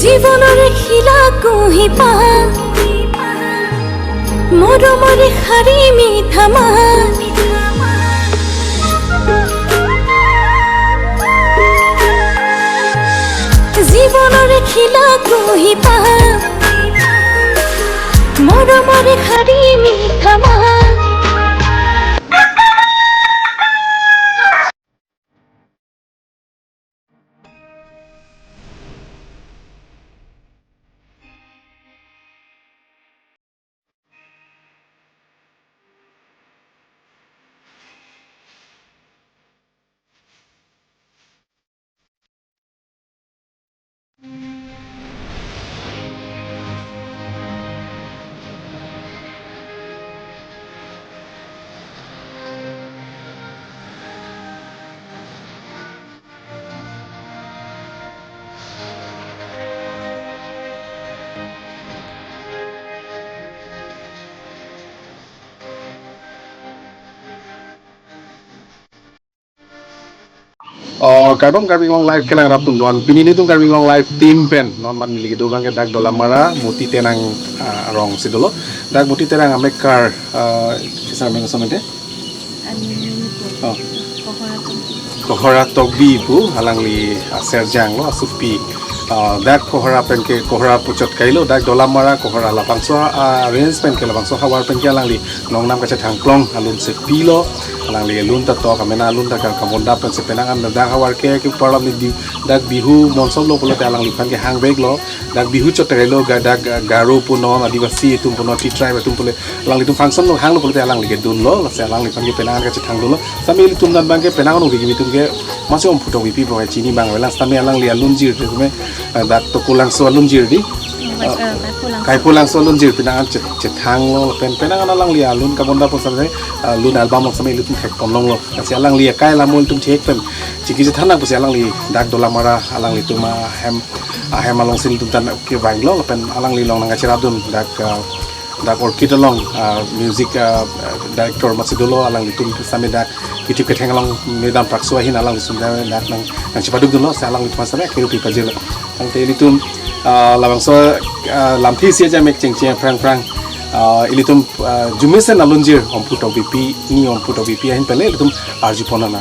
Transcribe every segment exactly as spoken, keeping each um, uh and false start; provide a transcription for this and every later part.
জীৱনৰ শিলা কুঁহি পাহ, মৰমৰে সাৰি মিঠা মাত। জীৱনৰ শিলা কুঁহি পাহ, মৰমৰে সাৰি মিঠা মাত। Oh, kardom Karbi Anglong Live kelang rat atum do-an. Pini nelitum Karbi Anglong Live team pen non man neli kedo abang ke dak Dolamara Moti Terang, ah, arong si dolo. Dak Moti Terang amekar, ah, kisar men somente? Ani nini pu. Oh. Kohora Tokbi. Kohora Tokbi pu alangli aserjang lo, asupi. Ah, dak Kohora pen ke, Kohora puchot kailo, dak Dolamara Kohora labangso, ah, range pen ke, labangso havar pen ke alangli nongnam kachethang klong alun sepi lo. Alangli alun ta tok, amena alun ta kar, kamon dap pensi penang an dak havar ke, ke parlam ni di, dak Bihu monsomlo pulote alangliphan ke hang bek lo. Dak Bihu chot kailo, ga-, dak Garo punon, Adivasi atum punon, Tea Tribe atum pule, alanglitum function lo hanglo pulote alangli ke dunlo, lasi alangliphan ke penang an kachethang dunlo. Sami ilitum dan abang ke penang an uri kimi atum ke masih Omphu Tokbipi abang chini abang avelang, sami alangli alunjir te kume, eh, dak Tokolangso alunjir di. Mas, eh, Kaiphulangso. Kaiphulangso alunjir penang an chet-, chethang lo, pen penang an alangli alun kamon dap pon sami, eh, alun album lo sami ilitum thek pon longlo. Lasi alangli akai alam ilitum thek pen chingki chethan nang pusi alangli dak Dolamara alanglitum ahem, ahem along si ilitum tan kevanglo, pen alangli along nang kacherap dun dak, eh, dak Orchid along, ah, music, ah, director masi dolo, alanglitum sami dak YouTube ketheng along me dam prakso ahin alangli sum dak nang, nangchepaduk dunlo, si alanglitum sami akhir pi pajirlo. Tangte ilitum, ah, labangso, ah, lamthe isi aja mek chengcheng aphrang aphrang, ah, ilitum, ah, arjumesen alunjir Omphu Tokbipi, ni Omphu Tokbipi ahin pen le ilitum arju pon nang.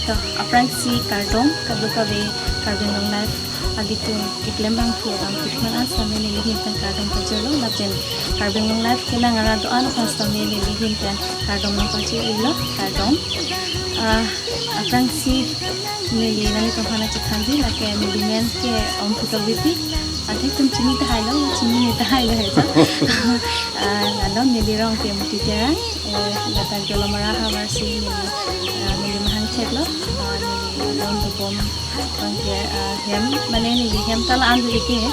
To, aphrangsi kardom, kadokave Karbi Anglong Live agitum keklem bangphu abang kitman an sami neli ahin pen kardom pajirlo, lapen Karbi Anglong Live kelang arat do-an aphan sami neli ahin pen kardom nangpajir-ilo, kardom. Ah, aphrangsi neli nanglitum aphan nangchethanji, lake neli men ke Omphu Tokbipi, athe itum chini tahailo, chini tahailo hejo. Ah, lalo neli rong ke Moti Terang, eh, ladak Dolamara havar si neli, ah, neli mahang cheklo, ah, neli alun dobom abang ke, ah, hem, mane neli hem ta la-an do eke,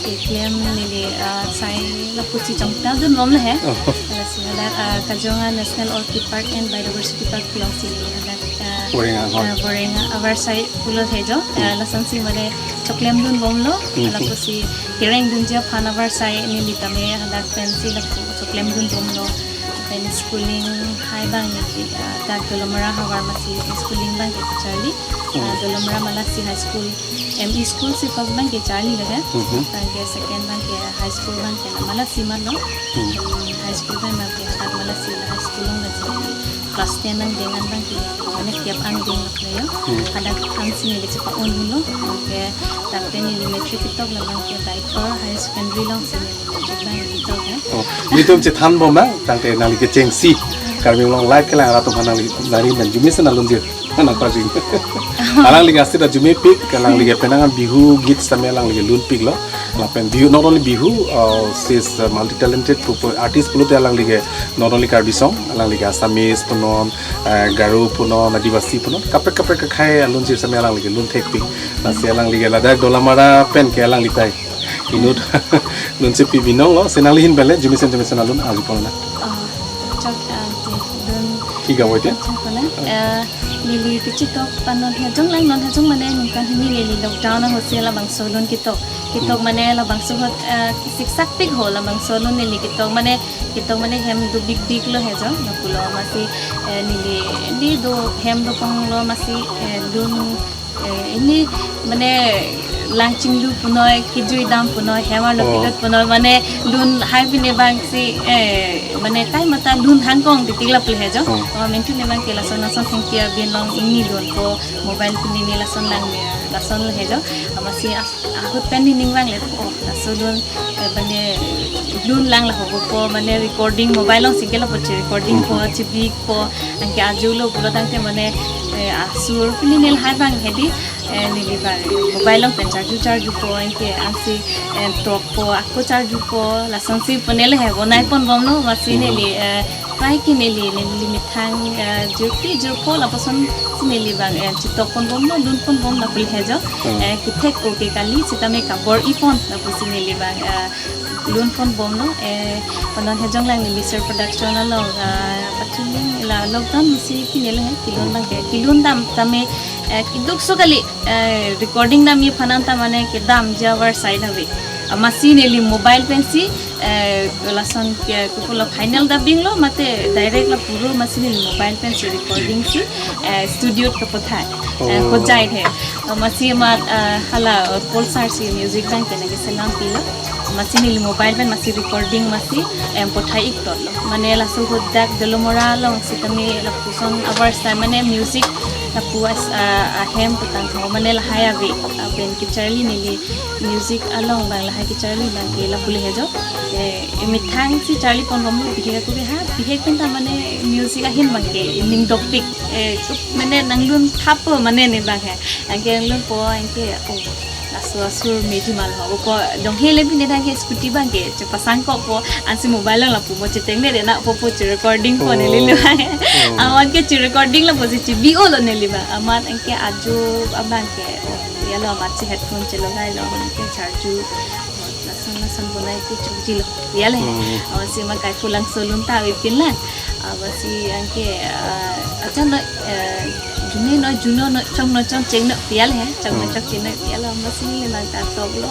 keklem neli, ah, sai lapusi chongta dunbom le he. Oh. Lasi hadak, ah, Kaziranga National Orchid Park and Biodiversity Park along si neli hadak, ah, Borenga, hoi. Ah, Borenga avar sai pulo hejo, ah, Hmm. lasonsi mane choklem dunbomlo, Hmm. lapusi kereng dunji aphan avar sai neli tame hadak pensi lapu choklem dunbomlo. Pen schooling hai abang neli, ah, dak Dolamara havar masi schooling abang ke charli. Hmm. Ah, Dolamara Malasi High School, M E school si first abang ke charli le he. Mhm. Abang ke second abang ke high school abang ke Malasi manlo. Hmm. Hmm, high school abang ke hadak Malasi high school along le si class ten nangdeng an abang ke mane tiap an deng lo yo. Hmm. Hadak an si neli chepa-un dunlo. Ke dak pen neli matric ketok labang ke Baithor Higher Secondary along si neli matric abang ketok he. Oh, nelitum chethanbom nang, tangte nangli kechengsi Karbi Anglong Live kelang arat atum aphan nangli nari men arjumesen alunjir nangpajir. Alangli ke asit arjumepik, alangli ke penang an Bihu git sami alangli ke lunpiklo. Lapen Bihu, not only Bihu, uh, she's a multi-talented pu-, pu-, artist pulote alangli ke not only Karbi song, alangli ke Assamese punon, eh, Garo punon, Adivasi punon, kaprek kaprek akhei alunjir sami alangli ke lun thekpik. Lasi alangli ke ladak Dolamara pen ke alangli tai inut lunsepi binong lo, si nangli ahin pen le arjumesen arjumesen alun arju pon nang. Ah, chok, ah, ti, dun. Ki gam oi te? Chok pon nang. Ah, neli kechitok pen non hajong lang, non hajong mane ningkan hini neli lockdown ahut si labangso alun ketok. Ketok Hmm. mane labangso ahut, ah, siksak pik ho labangso alun neli ketok mane, ketok mane hem do bik bik lo hejo, lapulo masi, eh, neli, neli do hem do pong lo masi, eh, dun, eh, ini mane Lang chinglu punoi, kejui dam punoi, hem arlo Oh. pilut punoi, mane lun hai pine abang si, eh, mane kaimata lun hangkong titik lapu le he jo. Oh. Oh, mentu ne abang ke lason lason thengpi abin along ingni lunpo, mobile pine ne lason lang ne, lason le he jo. Amatsi as-, ahut pen nening vang le, oh, laso lun, eh, mane lun lang la ho po, mane recording mobile along si ke lapu che recording po, Hmm. chibikpo, anke ajo lo pulo tangte mane, eh, asur pine ne lahai abang hedi, eh, neli abang mobile along pen charju charjupo, anke ansi, eh, tokpo, ako charjupo, lasonsi pune le he, bonai pon bomlo, amatsi Hmm. neli, eh, try ke neli, neli methang, eh, jirpi jirpo lapuson si neli abang, eh, chetok pon bomlo, lun pon bom lapu le he jo. Hmm. Eh, kethek okay kali, sitame kabor-i pon lapusi neli abang, eh, lun pon bomlo, eh, panon hejong lang neli Mister Production along, eh, pachuling la lockdown musi pine le he, kelun abang ke, kelun dam tame, eh, keduk so kali, eh, recording dam-i aphan anta mane kedam javar side ave. Amatsi neli mobile pensi, eh, lason ke kukulo final dubbing lo mate direct la puro amatsi neli mobile pensi recording si, eh, studio kapathai. Eh, Oh. Hojai the. Amatsi amat, eh, hala, eh, Pulsar si music abang ke nangkeselam pilo. Amatsi neli mobile pen amatsi recording amatsi, em, pathai ik totlo. Mane laso ahut dak Dolamara along sitame lapuson abar sa mane music lapu as-, ah, ahem petang ho mane lahai ave. Lapen kecharli neli music along abang lahai kecharli abang ke lapu le he jo. Eh, emethang si charli pon bomlo bihek ako ke ha, bihek pen ta mane music ahin abang ke ning dopik. Eh, mane nanglun thapo mane ne abang he. Anke nanglunpo, anke, oh, laso asur meji mal ho. Ko dong hele pine tangte scooty abang ke chepasang kokpo, ansi mobile along lapu mo cheteng le de na po po che recording po neli Oh. le abang he. Oh. Amat ke che recording lapusi chebi-olo neli abang. Amat anke ajo abang ke, oh, ya lo amatsi headphone chelogai lo, amat ke charju. Lason lason bonai ke chokji lo. Ya le. Hmm. Amatsi ma Kaipholangso alun ta ave pin lang. Amatsi anke, ah, acha no, eh, june no, juno no, chong no, chong cheng no, ya le he. Chong no, Hmm. chong cheng no, ya lo, amatsi le abang ta toklo.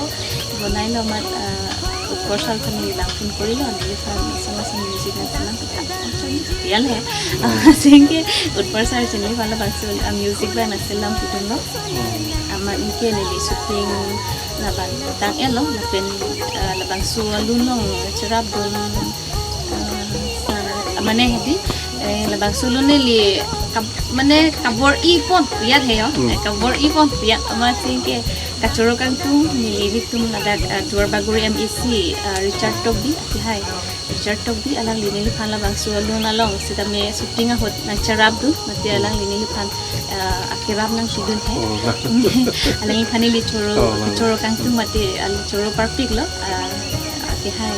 Bonai lo amat, ah, Utkarsh sir aphan neli abang phone korilo, neliphan lason lason music nangselam pu ta. Chong, ya le he. Hmm. Amatsi anke Utkarsh sir si neliphan labangso, ah, music abang nangselam pidunlo. Hmm. Amat anke neli shooting labang tang-etlo, lapen, ah, labangso alun along cherapdun, ah, sa, mane hedi, eh, labangso alun neli kab-, mane kabor-i pon piyat he yo, Hmm. eh, kabor-i pon piyat amatsi anke kachoro kangtung neli ilitum ladak, ah, Duarbagori M A C, ah, Richard Tokbi, akehai. Richard Tokbi alangli neliphan labangso alun along sitame shooting ahut nangcherapdun, mate alangli neliphan, ah, akerap nangpidun he. Oh. Alangliphan neli choro, Oh, lang. choro kangtung mate, ah, choro parpiklo, ah, akehai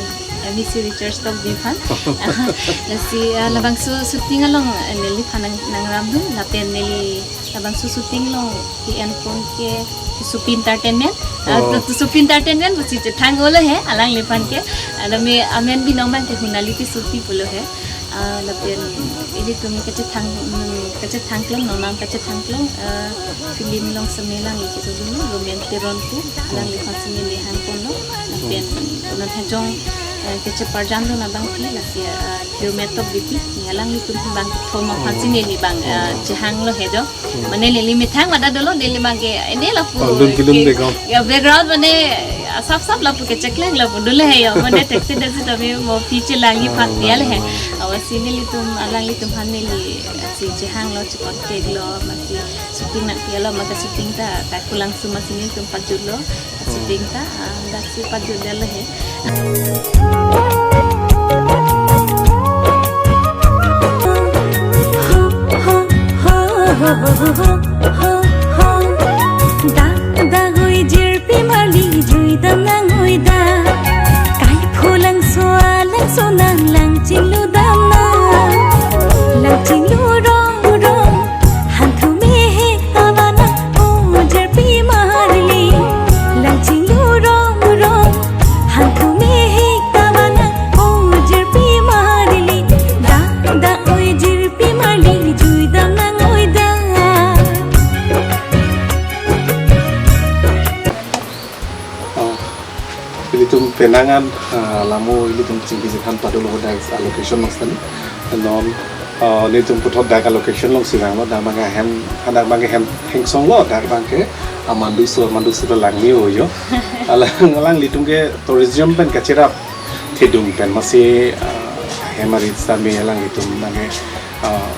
M A C Richard Tokbi aphan. Ah, lasi, ah, labangso shooting along, ah, neliphan nang, nangrapdun, lapen neli labangso shooting along ke-en pon ke Tusupi Entertainment. Ah, Oh. Tu-, Tusupi Entertainment pusi chethang-olo he, alangliphan ke. Ada me amen binong abang ke Hunali Tusupi pulo he. Ah, lapen ilitum kachethang, mm, kachethangklong, nonam kachethangklong, ah, film along seme alangli kedodun, Roman Teron pu, alangliphan si neli hang ponlo. Lapen non hejong, eh, kacheparjandun abang ke, lasi, ah, Hirme Tokbipi, ne alanglitum abang thom aphan si neli abang, ah, chehanglo he jo. Hmm. Mane neli methang mada dolo, neli abang ke, eh, ne lapu Oh, lun kelun ke, background. Ya, background mane, ah, sap sap lapu kechekleng lapu dolo he yo. Mane thekthedetsi tame mo piche langji phan Oh, ya le he. Oh. Amatsi nelitum, alanglitum aphan neli, ah, si chehanglo, che-contact lo, amatsi shooting nangpi-etlo, amat kashooting ta Kaipholangso amatsi nelitum pajutlo. Shooting ta, ah, daksi pajutdetlo he. Dak dak oi jirpi marli juidam nang oi dak. Kaipholangso alangso nang lang chinglu dam nang. Lang chinglu rong rong. Hanthu mehek ava nang o jirpi marli, lang chinglu rong rong. Hanthu mehek ava nang o jirpi marli, dak dak oi jirpi marli, juidam nang oi dak. Ah, ilitum penang an, ah, lamo ilitum chingki chethan padolo, hodak location mas tadi. Non Oh, nelitum puthot dak a-location alongsi vanglo, dak abang ke hem, dak abang ke hem hengsong lo, dak abang ke amandu so, amandu so langni oyo. Alang, alanglitum ke tourism pen kacherap thedung pen masi, ah, hem arit sitame alanglitum abang ke, ah,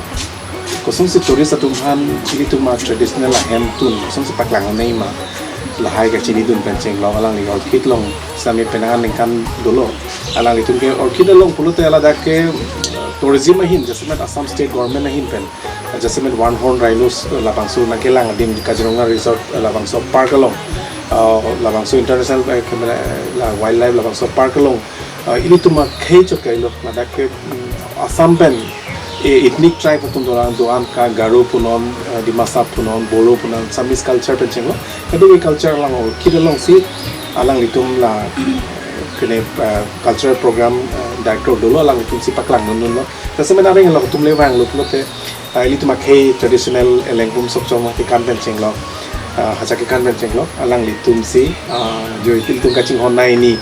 kosonsi tourist atum aphan ilitum a-traditional ahemtun kosonsi paklang nei ma, lahai kachinidun pen chenglok alangli orchid along sitame penang aningkan dolo. Alanglitum ke orchid along pulote ladak ke, uh, tourism ahin, jasemet Assam State Government ahin pen, uh, jasemet One Horn Rhinos, uh, labangso nangkelang adim Kaziranga Resort, uh, labangso park along, uh, labangso international, uh, kemana, uh, la wildlife labangso park along, uh, ilitum akhei chot kailo, ladak ke, mm, Assam pen, eh, ethnic tribe atum dolang do-an ka Garo punon, uh, Dimasa punon, Boro punon, Assamese culture pen chenglo. Kadokave culture along, orchid alongsi alanglitum la kene, eh, cultural program, eh, director dolo, alanglitumsi paklang dun dunlo. Jasemet areng lo atum le vanglo pulote, eh, ilitum akhei traditional elengkum sokchong ma kekan pen chenglok, eh, hacha kekan pen chenglok, alanglitumsi, eh, jo ilitum kachinghon nei ni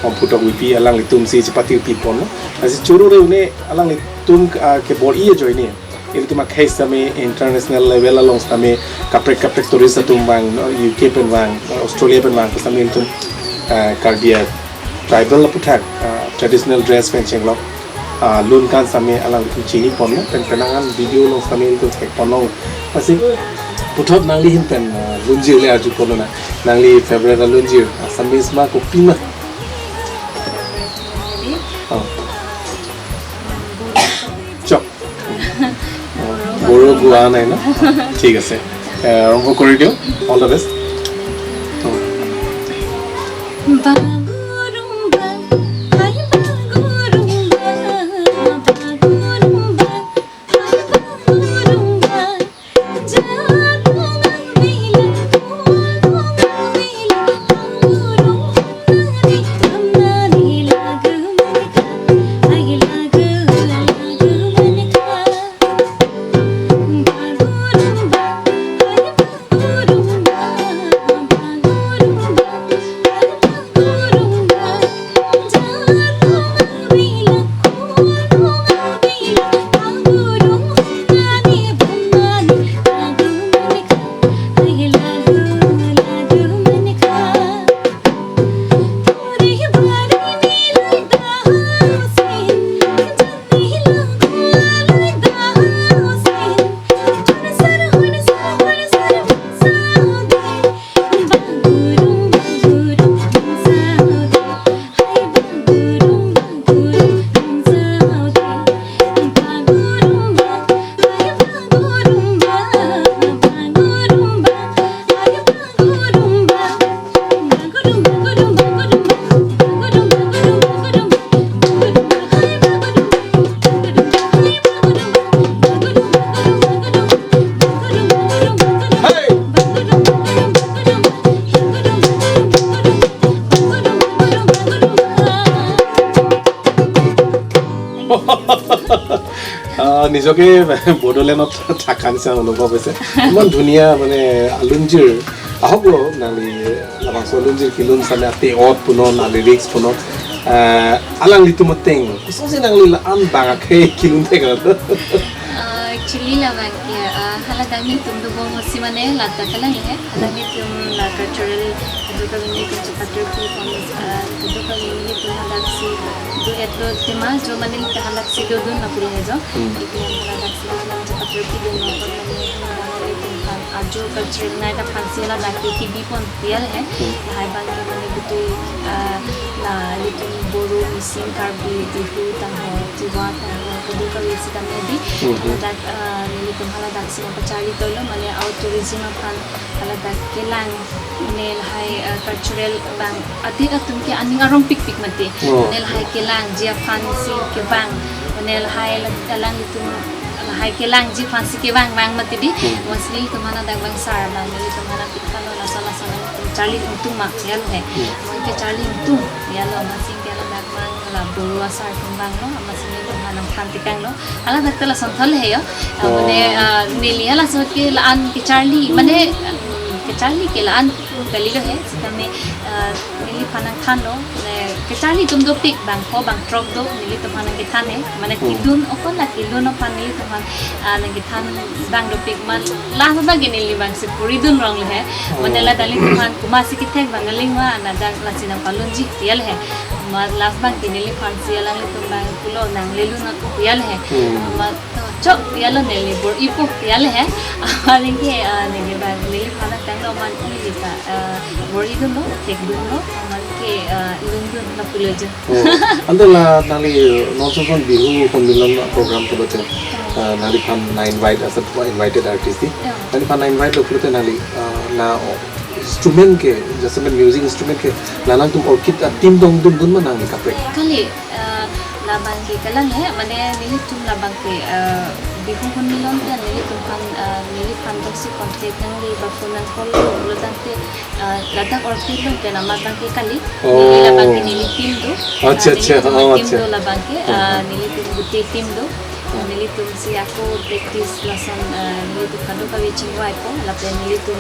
om putok wipi alanglitumsi chepati wipi ponlo. Lasi choro re une alanglitum, eh, kebor-i ajoine ilitum akhei sitame international level along sitame kaprek kaprek tourist atum vang, no, U K pen vang, Australia pen vang, sitame ilitum, ah, Karbi a tribal aputhak, ah, traditional dress pen chenglok, ah, lun kan sitame alangtum chini ponlo, pen penang an video along sitame ilitum thek ponlo. Lasi puthot nangli ahin pen, ah, lunjir le arju ponlo na, nangli favorite alunjir, Assamese ma kopi ma? Oh. Chok. Boro Goa nei na? ঠিক আছে। এ, আৰম্ভ কৰি দিওঁ। All the best। আহ, নিজকে বড়োলেণ্ডত থাকা নিচিনা অনুভৱ হৈছে। ইমান ধুনীয়া মানে আলুঞ্জিৰ। আহক ৰ, নালি লামাংচ আলুঞ্জিৰ কিলুন চালে আতে অত পুনৰ নালি ৰিক্স পুনৰ। আহ, আলাং লিটু মতেং। Kosonsi nangli la-an bang akhei kilun thek ra. Ah, actually labang ke, ah, hala dang nelitum dobom pusi mane ladak kalang he. Hala nelitum la cultural, kedo kami nelitum chepatri pi pon, ah, kedo kami nelitum halaksi do et lo tema jo mane nelitum halaksi dodun na puri he jo. Hmm. Nelitum halaksi dodun chepatri pi dun na puri mane nelitum ajo cultural night aphansi ladak ke kibi pon tial he. Hmm. Lahai bang ke mane betul, ah, la nelitum Boro, Mising, Karbi, Bihu, tangho, Tiwa, tangho, kedo kami sitame di. Hmm. Ladak, ah, nelitum haladak si ma pacharli tolo, mane our tourism aphan haladak kelang, mane lahai, ah, cultural bang atit atum ke aning arong pikpik mati. Oh. Mane lahai kelangji aphansi kevang, mane lahai la-, alang itum lahai kelangji aphansi kevang vang mati di. Hmm. Mostly itum haladak bang sar bang, nelitum hala pik kalo laso laso nelitum charli ingtung ma ya lo he. Hmm. Mane ke charli ingtung ya lo, amatsi ke ladak bang la Boro asar atum vanglo, amatsi nelitum hala nangthan tekanglo. Haladak ta lason thol he yo. Oh. Mane, ah, neli halaso ke la-an kecharli, mane, mm, kecharli ke la-an Kalilo he, sitame, ah, neliphan nangthanlo, ne, kacharli atum dopik, bangpho bangthrok do, nelitumphan nangkethan he, mane Hmm. kedun, okon la kedun aphan nelitumphan, ah, nangkethan abang dopik, ma last abang ke neli abangsi puri dun rong le he, mane Oh. la dali tumphan komatsi kethek abang aling ma, na dang lasi nangpalunji pu ya le he, ma last abang ke neliphansi alanglitum abang pulo nangle lun ako pu ya le he, Hmm. ma chok pu ya lo neli bor-ipo pu ya le he. Amat anke, ah, neli abang neliphan nangtanglo amat neli ta, ah, bor-i dunlo, thek dunlo, amat anke, ah, lun dun lapulo jo. Oh, ante la nangli non ason ason Bihu Honmilan program pulote, ah, nangliphan na-invite asap invited artist di. Ya. Nangliphan na-invite lo pulote nangli, ah, la instrument ke, jasemet music instrument ke, la nangtum orchid a-team dong dun dun ma nangli kaprek? Kali, eh, labang ke kalang he, mane nelitum labang ke, eh, Bihu Honmilan pen nelitumphan, eh, neliphan dongsi contact nangli ba phone nang call lo, lo tangte, eh, ladak orchid lo pen amat abang ke kali, Oh. neli labang ke neli team do. Accha, Eh, accha. nelitum Oh, team accha. do labang ke, Oh. eh, nelitum gute team do. Oh. Nelitumsi ako practice lason, eh, nelitum kadokave chingvaipo, lapen nelitum,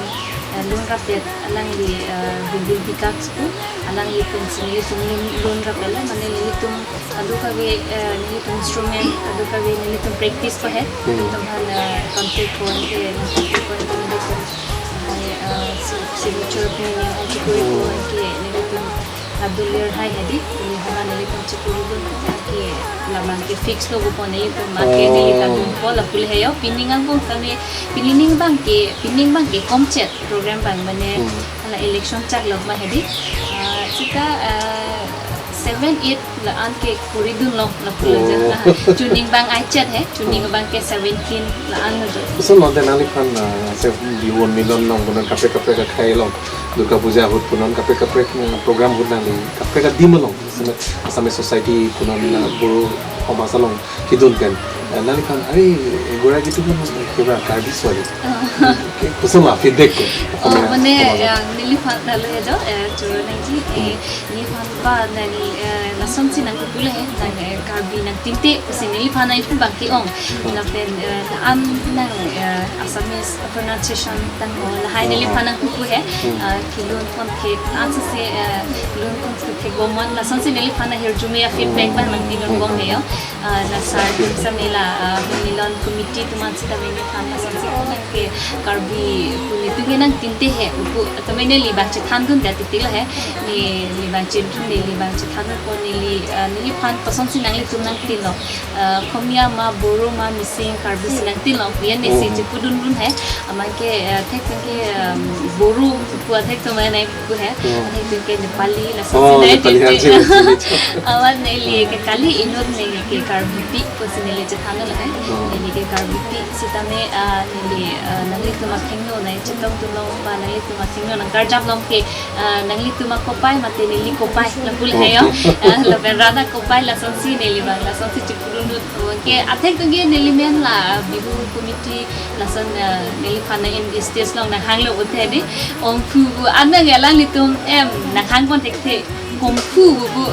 eh, lun rapet alangli, eh, Bilbil Bikash pu, alangli pensi nelitum lun, lun rapet lo, mane nelitum kadokave, eh, nelitum instrument, kadokave nelitum practice po he, Hmm. nelitum han, eh, contact point ke, contact point ke nelitum, eh, eh, si-, signature pen nelitum chikuri po Hmm. ke nelitum adulir hai hedi, neli homa nelitum chikuri dun ke labang ke fix lo pu nelitum ma ke Oh. neli kadunpo lapu le he yo, pining angbong kami, pining abang ke, pining abang ke komchet program abang mane Hmm. hala election chak lok ma hedi. Ah, sita, ah, seven, eight la-an ke kuri dunlo lapu Oh. jo. Ah, chuning abang ai chet he, chuning Oh. abang ke seventeen la-an lo jo. So, non te nangliphan, ah, se Bihu Honmilan along, kono kaprek kaprek akhai along, Durga Puja ahut punon kaprek kaprek, ah, program ahut nangli kaprek adim along, Assamese, Assamese Society punon, ah, Boro Somaj along kedun pen, eh, nangliphan, "Are, gora gitu kan, kira Karbi suari." Oh. Oke, koson la feedback ko? Oh, Assamese mane, Somaj. eh, neliphan lalu ya jo, eh, choro nangji, eh, Hmm. neliphan ba neli, eh, lasonsi nangpupu le he, nang, eh, Karbi nangtinte pusi neliphan nangpu abang ke-ong. Hmm. Lapen, eh, la-an nang, eh, Assamese pronunciation tangho, lahai Hmm. neliphan nangpupu he, Hmm. eh, kelun pon thek, ansose, eh, lun pon thek bomon, lasonsi neliphan nang hirjume a-feedback Hmm. abang nangpidun bom he yo. Ah, la sar atum sitame la, ah, Honmilan committee atum an sitame neliphan lasonsi ko nang ke Karbi pu netum ke nangtinte he pu, sitame neli abang chethan dunde titik lo he, ne, neli abang chethan, neli abang chethan ko neli, ah, neliphan kosonsi nanglitum nangtinlo, ah, Komiya ma, Boro ma, Mising, Karbi si nangtinlo pu ya nesi Oh. chepudun dun he, amat ke, ah, thek thek ke, um, Boro pu thek atum an nangpu he. Oh. Neli ke Nepali, laso Oh, si nai Nepali titi. Hanse, hanse, hanse. Amat neli ke kali inut neli ke Karbipi pusi neli chethan lo he. Oh. Neli ke Karbipi sitame, ah, neli, ah, nanglitum athengno nangchetong dun long ba nanglitum athengno nangkarjap long ke, ah, nanglitum akopai mate neli kopai lapu le he yo. Oh. Ah, lapen rat akopai lasonsi neli abang lasonsi chepudun dun ke athek atum ke neli men la Bihu committee lason, eh, neliphan nang in stage along nanghanglo pute di, Omphu pu, anang alanglitum em nanghang pon thekthe, Komphu pu.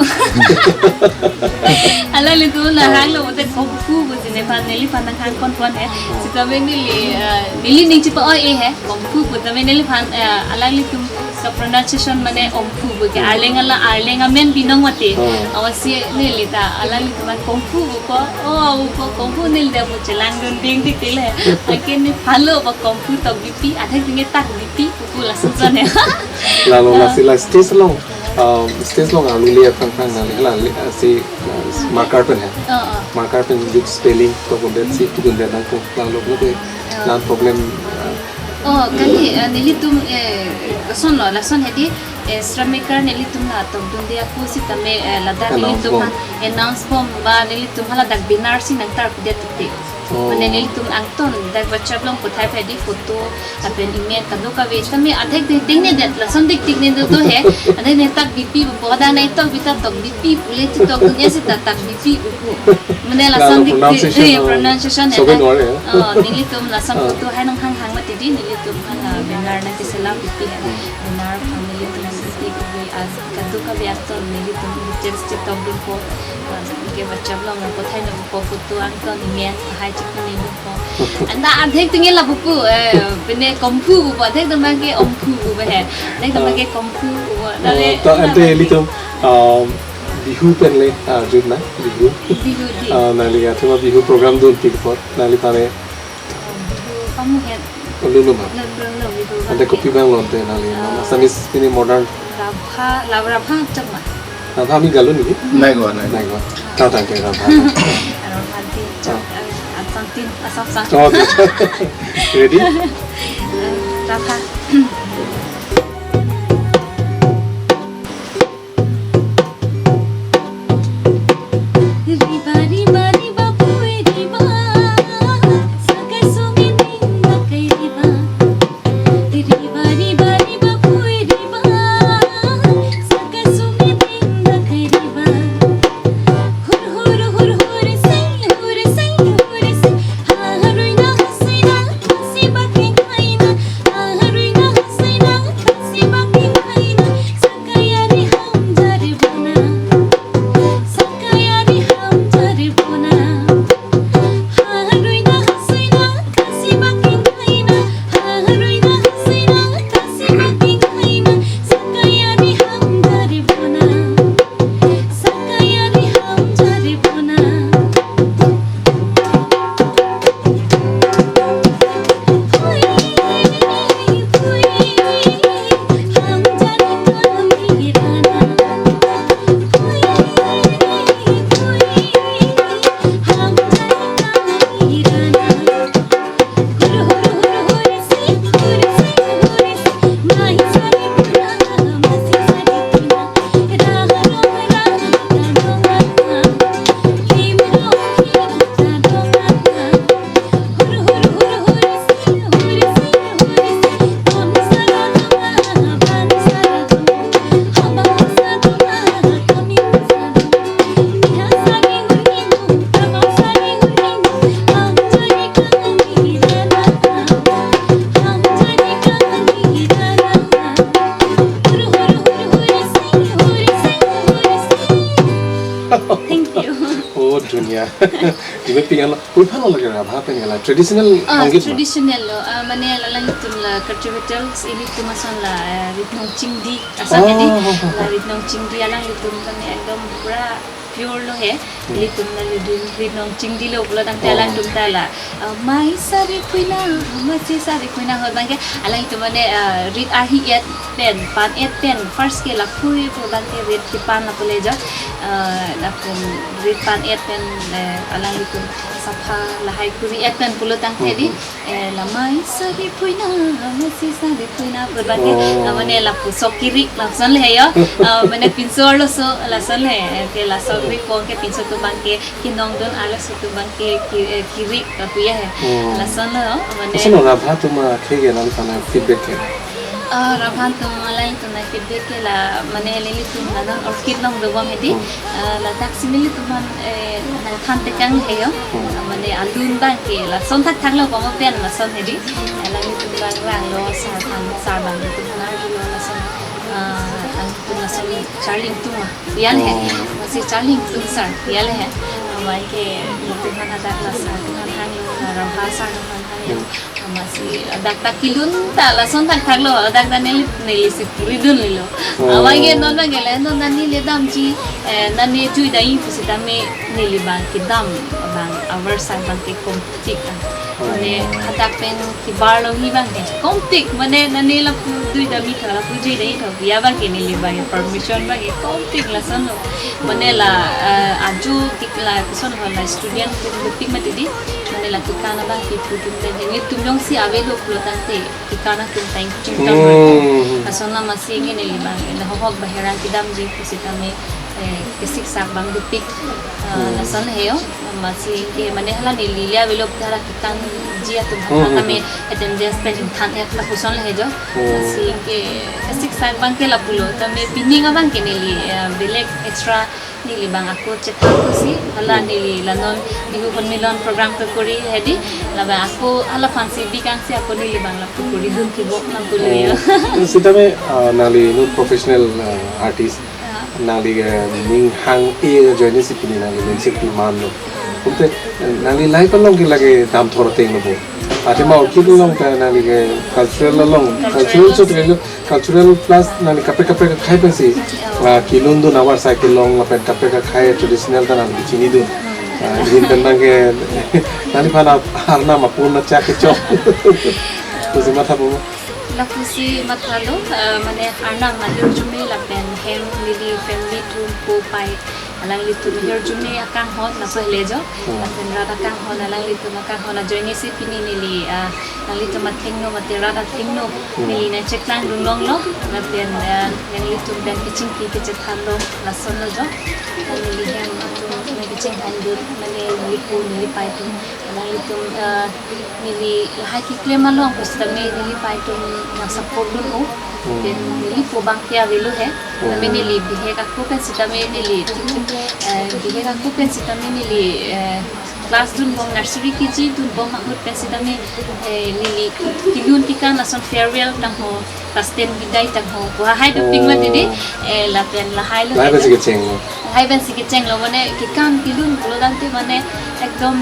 Alanglitum nanghanglo pute Komphu pusi nephan neliphan nanghang pon pon he. Sitame neli, eh, neli ning chepa-oi-e he, Komphu pu tame neliphan, eh, alanglitum ka pronunciation mane Omphu pu ke Hmm. Arleng ala, Arleng amen binong mati. Hmm. Amatsi neli ta alanglitum an Komphu pu ko, oh, pu ko Komphu neli ta pu chelang dun ding tik tik le. Anke nephan lo ba Komphu Tokbipi, athek atum ke Takbipi pu pu lason son he. Lalo Ah. lasi la stage along, um, stage along arlo le aphrang phrang nangli hala le, ah, si, ah, marker pen he. Oh, oh. Marker pen dik spelling to ko det si tu ko det nang ko lalo ko te Oh. la problem, ah, Oh, kali, eh, nelitum, eh, lason lo, lason hedi, eh, Shramikar nelitum la tokdunde ako sitame, eh, ladak Announce nelitum bom. ha announce bom ba nelitum ha ladak banner si nangtardet te. Oh. Mane nelitum angton dak WhatsApp along puthai phadi photo, lapen email kadokave, sitame athek ding ding ne det, lason tik tik ne do do he, ane ne Takbipi bo da nai Tokbi ta Tokbipi pule ti tokdun ya sita Takbipi pu. Mane Lalo lason tik tik, pronunciation eh, lo. Pronunciation Sobe he. Nore, eh. Oh, nelitum lason Oh. photo hai nanghanghang mati di, nelitum han, ah, banner nangkeselam pipi hai. Hmm. Banner, ah, nelitum pipi pipi as ka Tu kabi aktor nelitum details chetokdunpo. Ke WhatsApp along nangpathai nangpo, photo angton, email, hai chekuni nangpo. Anta adhek tingin lapu pu, eh, pine komphu pu, adhek teman ke omphu pu he. Adhek teman ke komphu pu. Nale, oh, to ante ilitum, um, Bihu pen le, ah, jut na, Bihu. Bihu di. Ah, nangli athema Bihu program dunpik apot, nangli tame. Oh, Bihu kamu het. Oh, lulu ma. Lulu, lulu, Bihu. Ante kapi abang lo ante nangli, ah, Assamese pini modern. Rabha, lab Rabha chok ma. Rabha ami galu niki? Nai go, nai. Nai go. Ta ta ke Rabha. Rabha di chok, ah, eh, Assam tin, Assam sang. Oh, okay. Ready? Eh, Rabha. Riba, riba, riba, pui riba. Saka sumi ding bakai riba. Riba, riba, riba, pui riba. Saka sumi ding bakai riba. Hur, hur, hur, hur, sei, hur, sei, hur, sei. Ha, ha, rui na, ha, sei na, ha, si ba keng hai na. Ha, ha, rui na, ha, sei na, ha, si ba keng hai na. Saka ya ri ham ja ri bona. Saka ya ri ham ja ri bona. Ha, ha, rui na, ha, sei na, ha, si ba keng hai na. Ha, ha, rui na, ha, sei na, ha, si ba keng hai na. Saka ya ri ham ja ri bona. Saka ya ri ham ja ri bona. Thank you. Oh, dunia. Ibe pingan lo, pui phano lage Rabha pen gala traditional, ah, sangit ma? Traditional lo, ah, mane alangtum la cultivators, ilitum ason la, eh, Rit Nong Chingdi, Assam, oh, edi, oh, oh, oh, la Rit Nong Chingdi alanglitum mane ekdom pura pure lo he. Hmm. Ilitum la Rit, Rit Nong Chingdi lo pulo tangte, oh, alangtum ta la, ah, mai sari phuina, mai si sari phuina ho tangte alangtum mane, ah, rit arhi et pen, pan et pen, first ke la phui pu tangte rit kepan la pule jo, ah, lapen rit pan et pen, eh, alanglitum sapha lahai kuri et pen pulo tangte edi, hmm, eh, la mai sari phuina, mai si sari phuina pu tangte, oh, ah, mane lapu sok kiri lason le he jo, ah, mane pinso arloso lason le, eh, ke la sok ri pon ke pinso atum abang ke kinong dun arloso atum abang ke ki-, eh, kiri lapu ya he. Oh. Lason lo, mane. Lason lo Rabha atum akhei ke nangli aphan feedback ke? Ah, Rabha atum alangtum feedback ke la, mane nelitum la non orchid along dobom edi. Hmm. Ah, ladak si nelitum aphan, eh, nangthan tekang he jo. Hmm. Ah, mane alun abang ke lason thakthak lo komo pen lason edi. Alanglitum abang rang lo, sar aphan, sar abang ilitum aphan lo lason. Ah, alanglitum lason charli ingtung ma. Yan he, oh, masi charli ingtung sar, yan he. Amai ke, ilitum aphan hadak la sar atum aphan hanglo, la Rabha sar atum aphan hanglo. Hmm. Masi hadak ta kelun ta lason thakthak lo, hadak ta neli, neli si puri dun lilo. Oh. Amai ke non abang ke la, non nani le damji, eh, nani jui dai pusitame neli abang kedam abang, avar sar abang ke kom tik, ah. Oh. Mane hadak pen kebar lo hi abang ke. Kom tik, mane nani lapu jui dam-i tha, lapu jui dam-i tha. Ya abang ke neli abang ke permission abang ke kom tik lason lo. Mane la, eh, aju tik la koson ho la student ke tik mati di. Mane la kekan abang ke pu atum ta jengit atum jongsi ave lo pulo tangte kekan atum ta ingching tang. Hmm. Lason la masi ke neli abang ke la hohok bahera kedamji pusitame, eh, kesiksak abang dopik. Ah, hmm, lason he jo. Masi ke mane hala neli le ave lo hala kekangji atum, hmm, aphan, hmm, tame, hmm, attendance pen ingthan et lapuson le he jo. Hmm. Masi ke kesiksak abang ke lapu lo. Tame pining abang ke neli, eh, belek extra neli abang ako chethan kosi. Hala, hmm, neli la non Bihu Honmilon program kekori hedi. La abang ako hala aphansi bikangsi ako neli abang lapu kori dun kibo lapu lo jo. Oh. Sitame, ah, nangli non professional, ah, artist. nangli ke ning hang-e ajoine si pini nangli ning si piman lo. Pute, eh, nangli life along ke lake damthor ateng lo bo. Athema orchid along ta nangli ke cultural along, cultural so tenglo, cultural plus nangli kaprek kaprek akhai pensi, ah, kelun dun avarsai kelong lapen kaprek akhai traditional ta nangli chinidun. Ah, ahin pen nang ke, nangli phan ap-, arnam apun na chak kechok. Pusi matha bo. Lapusi mathalo, ah, mane arnam ahirjume lapen hem neli family atum po pai alanglitum ahirjume akanghon lapu le jo. Hmm. Lapen rat akanghon alanglitum akanghon ajoine si pini neli, ah, nanglitum athengno mate rat athengno, hmm, neli nangcheklang dunlonglo. Lapen, ah, nanglitum pen kechingki kechethanlo lason lo jo. Neli hem atum nangkechingthan dun mane neli po neli pai atum alanglitum, ah, neli lahai keklem along pusitame neli pai atum nang support dun o. Hmm. Then neli po abang ke avelo he. Hmm. Tame neli bihek ako pen sitame neli, eh, bihek ako pen sitame neli, eh, class dunbom, nursery K G dunbom ahut pen sitame, eh, neli kelun kekan ason farewell tangho, class ten bidai tangho. Wahai dopik ma didi, oh, eh, lapen lahai lo. Lahai pen si kechenglo. Lahai pen si kechenglo, mane kekan kelun pulo tangte mane ekdom,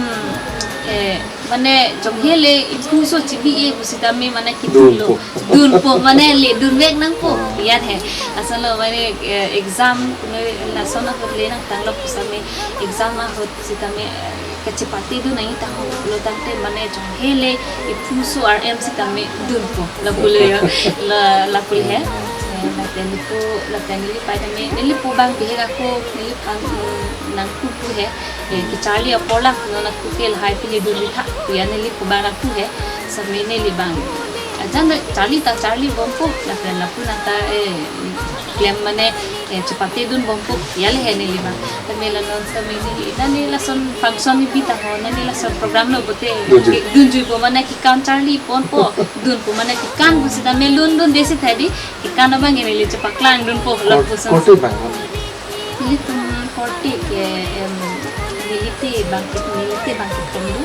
eh, mane jonghe le iphu so chibi-e pusitame mane kedun lo. Dunpo. Dunpo, mane le dunvek nangpo. Oh. Yan he. Asal lo mane, eh, exam, mane lason ahut le nangtanglo pusitame exam ahut sitame, eh, kachepate dun nangji tangho pulo tangte mane jonghe le iphu so R M sitame dunpo. Lapu le ya. La, lapu le he. Eh, lapen neli po, lapen neli pai tame, neli po abang bihek ako, neli abang, mm, nangkuku he. Eh, kecharli apor lang, non aku ke lahai pini dun ri tha, kuya neli po abang aku he, sitame neli abang. Ajan da charli ta charlibompo, lapen lapu nang ta, eh, klem mane, eh, chepate dunbompo, ya le he neli abang. Tame la non sitame neli, nani lason function ni bi tangho, nani lason program lo pute, dunjui, ke, dunjuipo mane kekan charliponpo, dunpo mane kekan pusitame lun dunde si tha dei, kekan abang neli chepaklang dunpo, kor-, lapuson. Korte abang. Nelitum korte ke, em, nelite abang ke, nelite abang kethom do.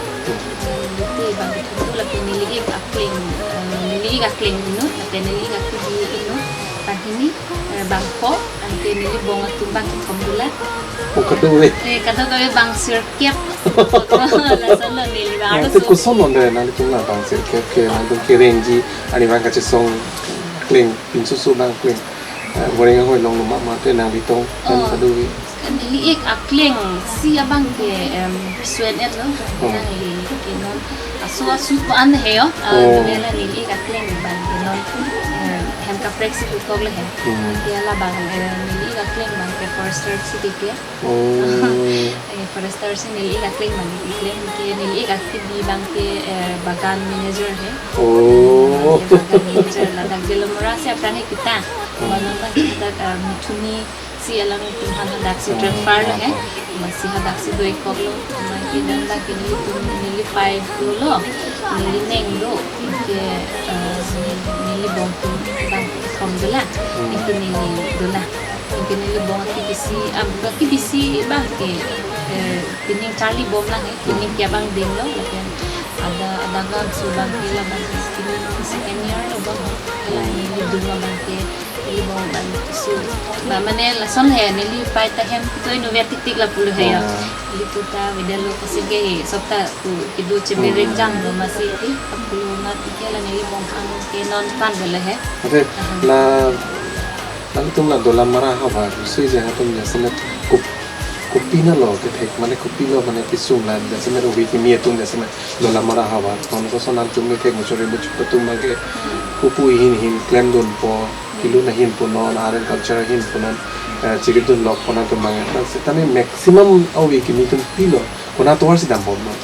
Nelite abang kethom do, lapen neli-ik akleng, em, neli-ik akleng inut, lapen neli-ik akebi inut, banghini, eh, bangpho, anke neli bong atum abang kethom dolang. Oh, kadokave. Eh, kadokave bang sirkep. Lason lo neli abang. Ah, ante arloso. Koson lo de, nanglitum la bang sirkep ke, nanglitum kerengji, ani abang kachesong akleng, pinsusu abang akleng. Eh, goreng ahoi long lo ma, mate nangli tong, kan, oh, kadokave. Neli-ik akleng si abang ke, em, swen-et lo, oh, nangli ke non asu asu ko an he yo, ah, oh, neli la neli-ik akleng abang ke non, em, hem kaprek si hukok le he. Hmm. Ke la abang, em, neli-ik akleng abang ke forester si ke ke. Oh. Eh, forester si neli-ik akleng abang ke, akleng ke neli-ik akebi abang ke, eh, bagan manager he. Oh. Abang ke bagan manager ladak Dolamara si aphrang ke kita. Hmm. Abang abang kita, eh, Mithuni si alanglitum aphan hadak si, oh, transfer lo he. Masi hadak si do-ikkok lo. Abang ke dan abang ke nelitum neli pai do lo. Neli neng do. Ke, eh, neli, neli bong atum abang kethom dolang. Hmm. Anke neli dolang. Anke neli bong akebisi, ah, akebisi abang ke, eh, pining charlibom lang he, pining ke abang denglo, lapen ada, ada abang su abang ke la abang ke pining second year lo bom, la neli dung abang ke, neli bong abang su, ba mane lason he, neli pai ta hem kitoi nover tiktik lapu lo he ya. Oh. Neli puta video lo kasi ke he, sopta ku kedo cheberek jam lo masi, lapu lo mat ke la neli bong hang ke non pan bela he. Ante, aha, la Nangtum la Dolamara havar si jang atum jasemet kop-, kopinalo kethek mane kopilo mane kesung la jasemet ove kimi atum jasemet Dolamara havar. Kono koson nangtum kethek muchot ri muchot atum abang ke kopi ahin ahin klemdunpo, kelun ahin punon, art and culture ahin punon, eh, chiridun lok punon atum abang. Sitame maximum ove kimi atum pilo, konat tovar si dampo non.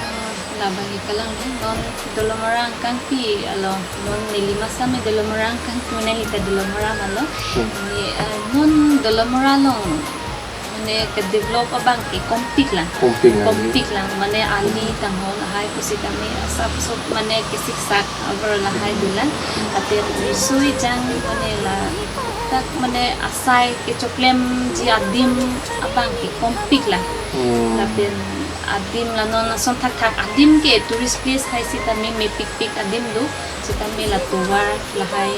Ah, labang ikalang non Dolamara angkang pi alo. Non neli masam e Dolamara angkang, mane ita Dolamara malo. Hmm. Ni, eh, non Dolamara along mane ke-develop abang ke kompik lang. Kompik lang, kompik lang. Mane ali tangho lahai pusitame asap sop mane kesiksak abang lahai dolang. Hmm. Ate sui jang mane ladak mane asai kechoklemji adim abang ke kompik lang. Hmm. Lapen adim la non ason thakthak adim ke tourist place hai sitame mepikpik adim do. Sitame la tovar lahai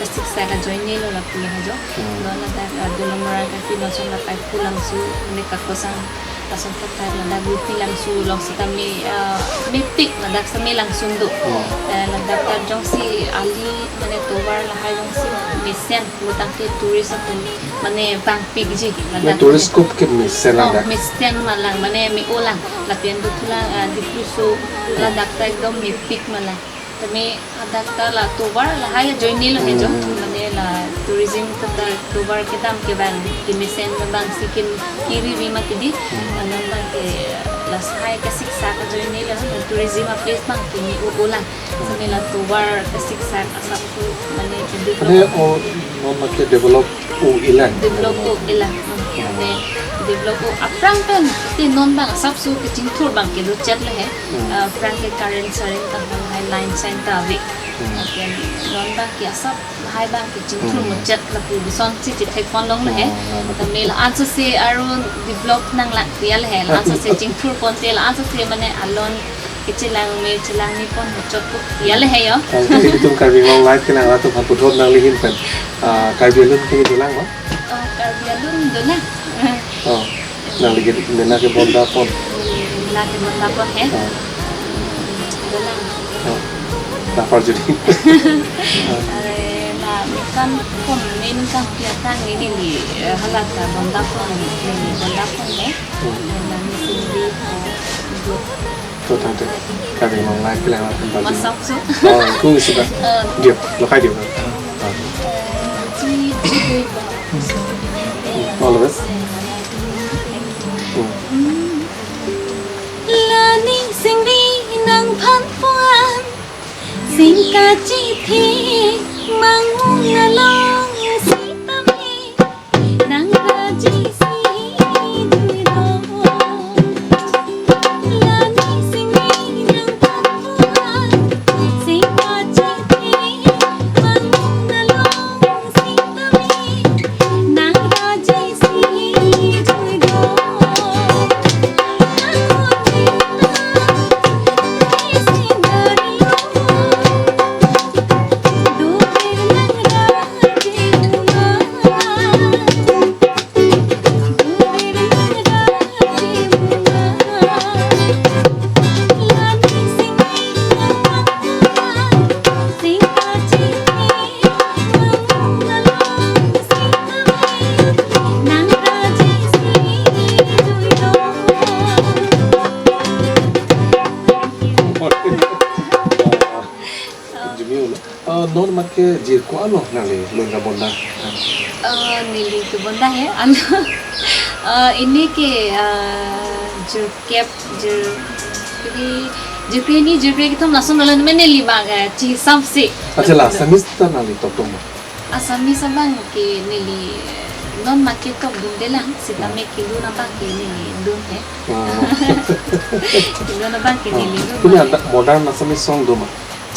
kasiksak ajoine lo lapu lahai jo. Hmm. Non ladak, ah, Dolamara kaki non ason la Paiphu Langso, mane Kakosang ason thakthak ladak Gupi Langso along sitame, ah, mepik ladak sitame langsung do. Hmm. Eh, ladak ta jongsi ali mane tovar lahai jongsi mesen pulotangte tourist atum mane bangpikji. Mane ladak tourist ke. Scope ke mesen. Oh, ladak. Mesen malang, mane me-olang. Lapen dothulang, ah, Diphu so, hmm, ladak ta ekdom mepik malang. Tame ladak ta la tovar lahai ajoine lo he jo. Hmm. Mane la tourism kata tovar kedam ke bang, kemesen bang si kin kiri ri mati di. Hmm. Anam bang ke la lahai kasiksak ajoine lo, tourism a place bang ke me-olang. Sitame la tovar kasiksak asap tu mane kedevelop. Mane o non make develop o-ilang. Develop o-ilang. Hmm. Mane develop o aphrang pen te non bang asap su kechingthur bang kedo chet le he. Hmm. Ah, aphrang ke current saren ta bang hai line sign ta ave. Hmm. Lapen non bang ke asap hai bang kechingthur, hmm, muchet lapu bison si chethek pon long le he. Oh, no, no. Tame la-an sose aron develop nang lak tial he. La-an sose chingthur pon te la-an sose mane alon kechelang me chelang ni pon muchot ko tial he yo. Ang kiti tum Karbi Anglong Live kelang atum aphan puthot nangli ahin pen, ah, Karbi alun ke dolang ma? Oh, Karbi alun dolang. Oh. Nangli ke mena ke bonda pon. Mena ke bonda pon he. Ah. Dolang. Ah. Lapar jodi. Ah. Eh, la mekam pon, mekam piatang neli, eh, hala ta bonda pon, neli bonda pon he. Hmm. Neli sendiri, eh, good. To tangte Karbi Anglong Live kelang atum bagi. Masuk su. Oh, kung isi ba. Eh. Diop, lokai diop. Ah. Eh, ji, ji, ji. All the best. Hmm. La ning singri nangphan puan, singkachithi mangmung along sitame, nang raji si dui do. La ning singri nangphan puan, singkachithi mangmung along sitame, nang raji si dui do. Jimmy ulo. Ah, non make jirpo alo nangli lun ra bonda? Ah, neli ke bonda he, alo. Ah, ini ke, ah, jirkep, jir, jadi, jirkre ni, jirkre kethom lason dalan me neli bang, ah, chisam si. Acha la, Assamese ta nangli tok tong ma? Assamese abang ke neli non make tok dunde lang, sitame kelun abang ke neli dun he. Oh. Kelun abang ke neli dun. Tumi ada modern Assamese song do ma?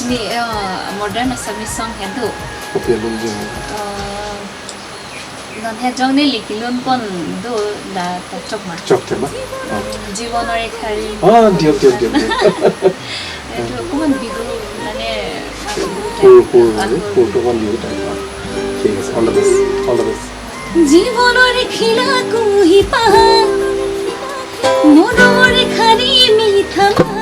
Ni, eh, modern Assamese song he do. Kopi alun je. Eh, non he jong neli kelun pon do la ta chok ma. Chok te ma? Oh. Jibon ore khari. Ah, diop, diop, diop, diop. Etu koman bihu, mane, pur, pur, ah, pur. Pur to koman bihu type. ঠিক আছে, all the best, all the best. Jibonor khila kuhi paha, moromor khari mitha maha.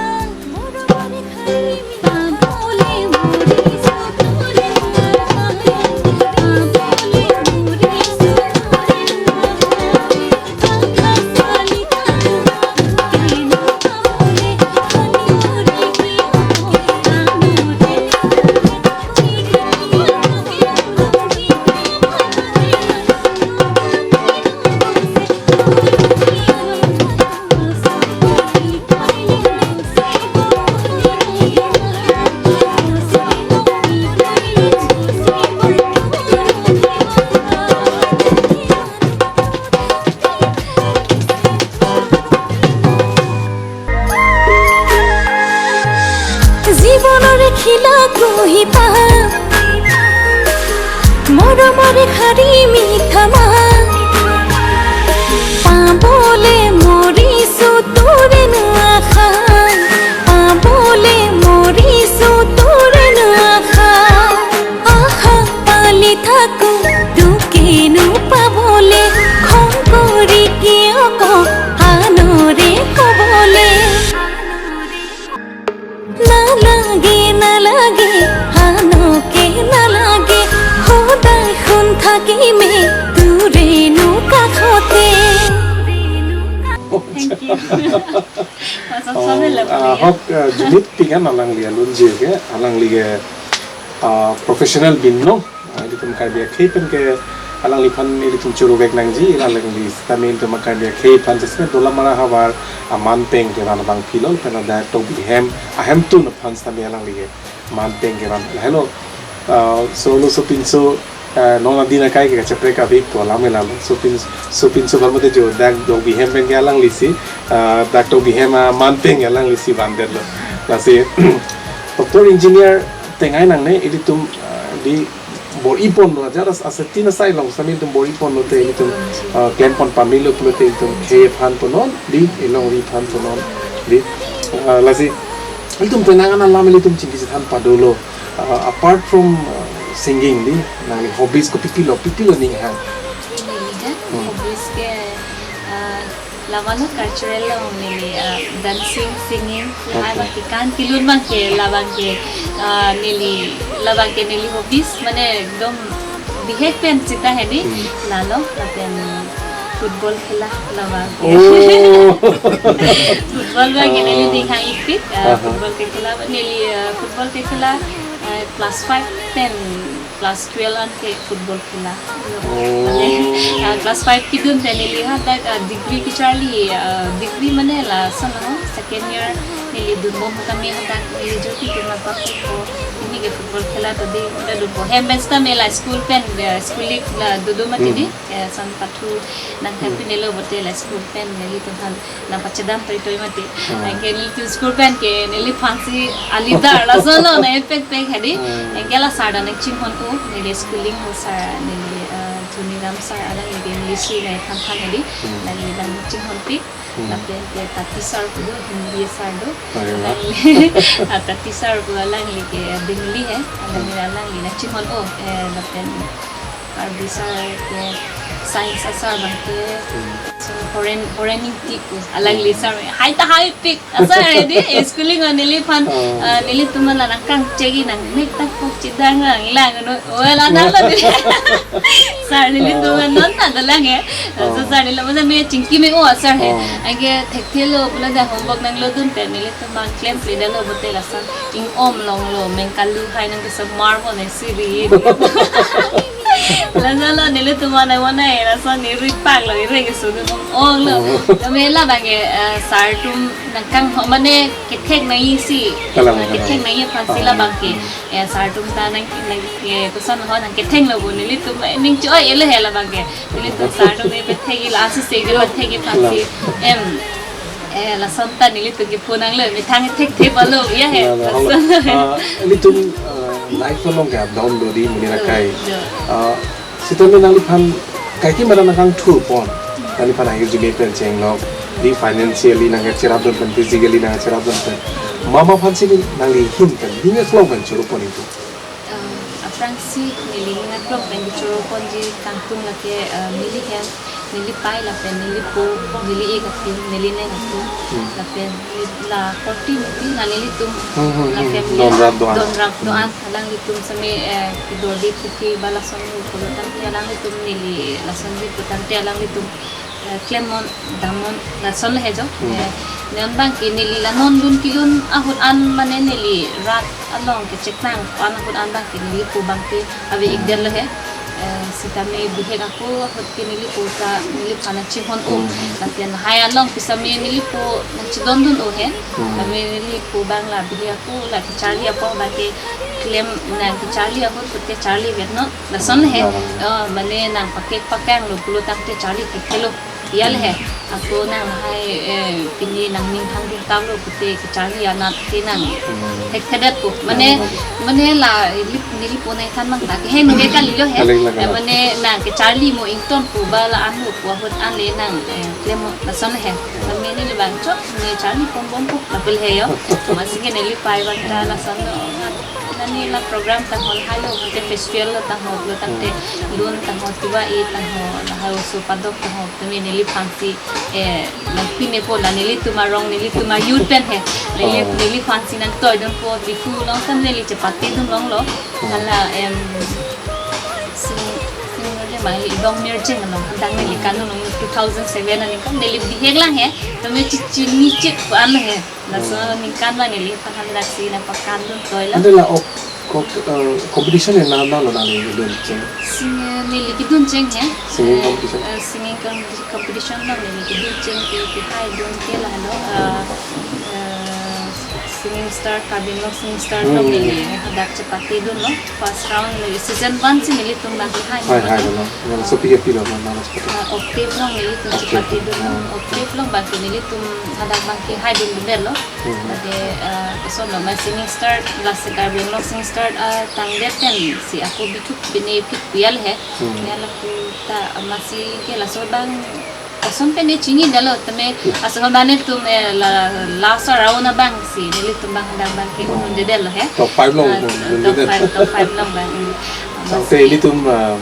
Jibonor khila kuhi paha, moromor khari mitha maha. Pabole mori suturi nua. Kimi tu renu kakhote. Thank you. Masa Oh, sampai lah, ah, ya. Hok, ah, junit pingan alangli alunji ke, alangli ke, ah, professional binong. Ah, ilitum Karbi akhei pen ke alangliphan ilitum choro vek nangji, alangli sitame ilitum Karbi akhei aphan sesme Dolamara havar aman peng kevan abang philol pen ada Tokbi hem, ahemtun aphan sitame alangli ke man peng kevan. Hello. Ah, so lo sopinso, ah, non adin akai ke kacheprek ave pu alam elo. Sopin, sopinso aphan mate jo dak Tokbi hem pen ke alanglisi, ah, dak Tokbi hem aman peng alanglisi vandetlo. Lasi doctor engineer tengai nangne ilitum, ah, di bor-iponlo ajar as, asetin asai along sitame ilitum bor-iponlote ilitum, ah, klempon pamelo pulote ilitum khei aphan punon di, ilongri aphan punon di, ah, lasi ilitum penang an alam ilitum chingki chethan padolo. Uh, apart from, uh, singing di, nangli hobbies kopipilo, pipilo ning hang? Neli ha, Hmm. hobbies ke, uh, lama lo cultural lo neli, uh, dancing, singing, Okay. abang ke kan kelun abang ke, labang ke, uh, neli, labang ke neli hobbies, mane ekdom bihek pen sita hedi, Hmm. lalo, lapen football khela labang ke. Oh. Football abang ke neli Oh. ning hang ipik, uh, Aha. football ke khela, neli, uh, football ke khela, uh, class five pen class twelve an ke football khela. Oh. Mane, uh, class five kedun pen neli hadak, uh, degree kecharli, uh, degree mane lason ho, second year neli dunbom kami hadak neli joti dun lapak ko. Neli ke football khela tadi udah dunbom. Hem pen sitame la school pen, uh, school league la dodo mati Hmm. di, uh, son pathu nang Hmm. happy nelo bote la school pen nelitum aphan nangpachedam toitoi mati. Hmm. Anke nelitum school pen ke neliphansi alidar lason lo na epek pek hedi. Hmm. Anke la sir ta nangchinghon-o, neli schooling ho sir neli, uh, Dhoniram sir alangli ke English si nangthan than hedi. Hmm. Nangli nangchinghonpik. Hmm. Lapen ke Tati sir pu do, Hindi sir do. Ayo. Alangli, ah, Tati sir pu alangli ke Bengali he. Alangli, Hmm. alangli nangchinghon-o, eh, lapen Karbi sir ke, science a sir abang ke, Hmm. so Horen, Horen Ingti pu, alangli Hmm. sir, hai ta haipik, a sir hedi, eh, schooling o neliphan, Oh. ah, nelitum la nangkangchegi nangmek ta pok chedang lang lang, no, oh, la nang la di. Sir nelitum Oh. non ta dolang eh, so Oh. sir neli masa me chingki me-o a sir he, Oh. anke thekthelo, pula da homework nanglodun pen nelitum abang klemkledetlo bote lason, ing-om longlo, mengkalu hai nang kesemar pon eh siri. Lason lo nelitum anai anai lason neli ri pak lo, ri ke sunu mong ong lo. Oh. Tame labang ke, eh, sir atum nangkangho mane kethek nangji si. Kalang, ah, kethek kalang. Nangji aphansi Oh. labang ke. Eh, sir atum ta nang, nang, eh, koson ho nangkethek lo bo nelitum, eh, ning choi ele he labang ke. Nelitum sir atum eh pethekji la si se ke pethekji aphansi. Kalang. Em. Eh, lason ta nelitum ke phone nanglo, methang thekthe palo, ya he. Kalang, kalang. Lason he. Ah, nelitum, ah, life along ke up down do di monit akai. Do, do. Ah, sitame nangliphan kaike mara nangkangthur pon. Nangliphan ahirjume pen chenglok. Di financially nangkacherapdun pen, physically nangkacherapdun pen. Mama aphansi nangli ahin pen, ning aklong pen choro pon itum. Ah, aphrangsi neli ning aklong pen kechoro ponji kangtung lake, ah, neli hem, neli pei lapen neli po, neli ik atum, neli neng atum, Hmm. lapen neli la forty mati, la nelitum, Hmm, hmm, la hmm. family, Donrap do-an. Donrap do-an, Hmm. alanglitum sitame, eh, kedordi puke ba lason lo pulo tangte alanglitum neli lason di pulo tangte alanglitum, eh, klemnon, damnon, lason lo he jo. Hmm. Eh, non abang ke neli la non dun kelun ahut an mane neli rat along kecheknang pan ahut an abang ke neli po abang ke ave Hmm. ikdetlo he. Eh, sitame bihek ako ahut ke neli po ta neliphan nangchinghon-o. Hmm. Lapen hai along ke sitame neli po nangchedondun-o he. Hmm. Tame neli po abang la bihek ako la kecharli apot abang ke klem nangkecharli ahut ke charli vet non. Lason he. Hmm. Oh, mane nangpakek pakang lo pulo tangte charli thekthe lo. Ya le he. Ako nang hai, eh, pini nangning hang dun tang lo pute kecharli anat ke nang Hmm. thekthedet ko. Mane, Hmm. mane la lip, neli po nangthan mang ta ke he nung ke kalilo he. Kaling la Eh, kalang. Mane nangkecharli mo ington po ba la an lo po ahut an le nang, eh, klem mo lason he. Mane neli abang chok, ne charli ponbom po. Lapel he yo. Masi ke neli pei abang ta lason lo. Nani la program tangho lahai lo, te festival lo tangho, lo tangte Hmm. lun tangho, tiwa e tangho, lahai oso padok tangho, tame neliphansi, eh, nangpine po la nelitum arong, nelitum a-youth pen he. Neli, Oh. neliphansi nangtoidun po, Diphu along tame neli chepatedun longlo. Hmm. Hala, em, sing, sing, Bang idong Mirching along, hadak neli kan-un long two thousand seven aningkan neli bihek lang he, tame chichini chik an he. Laso ningkan bang neli phan hadak si nangpakandun toilo. Ante la ok, ok, eh, competition ya na na lo nangli dun cheng? Sing, eh, neli kedun cheng he. Singing Eh, competition? Eh, singing com-, competition along neli kedun cheng ke, kehaidun ke lahelo, eh, eh, Singing Star, Karbi Anglong Singing Star along Hmm. neli hadak chepatedunlo. First round neli season one si nelitum bang kehai Hai, hai, dunlo. Mana sopi ya pilo, mana, mana seperti. Ah, octave along nelitum Octave. Chepatedunlo. Hmm. Octave along bang ke nelitum hadak bang kehaidun dunlo. Hmm. Ade, ah, kosonlo, ma Singing Star, lasi Karbi Anglong Singing Star, ah, tangdet pen si ako bithuk pine phit pial he. Hmm. Ya lapu ta, ah, masi ke laso bang koson pen ne chinidetlo, tame aso bang netum, eh, la, last round abang si nelitum bang hadak bang ke Oh. un-un-edetlo he. Top five along Ah, un-un-edet. Top five, top five along bang. Hmm. Tangte ilitum, ah,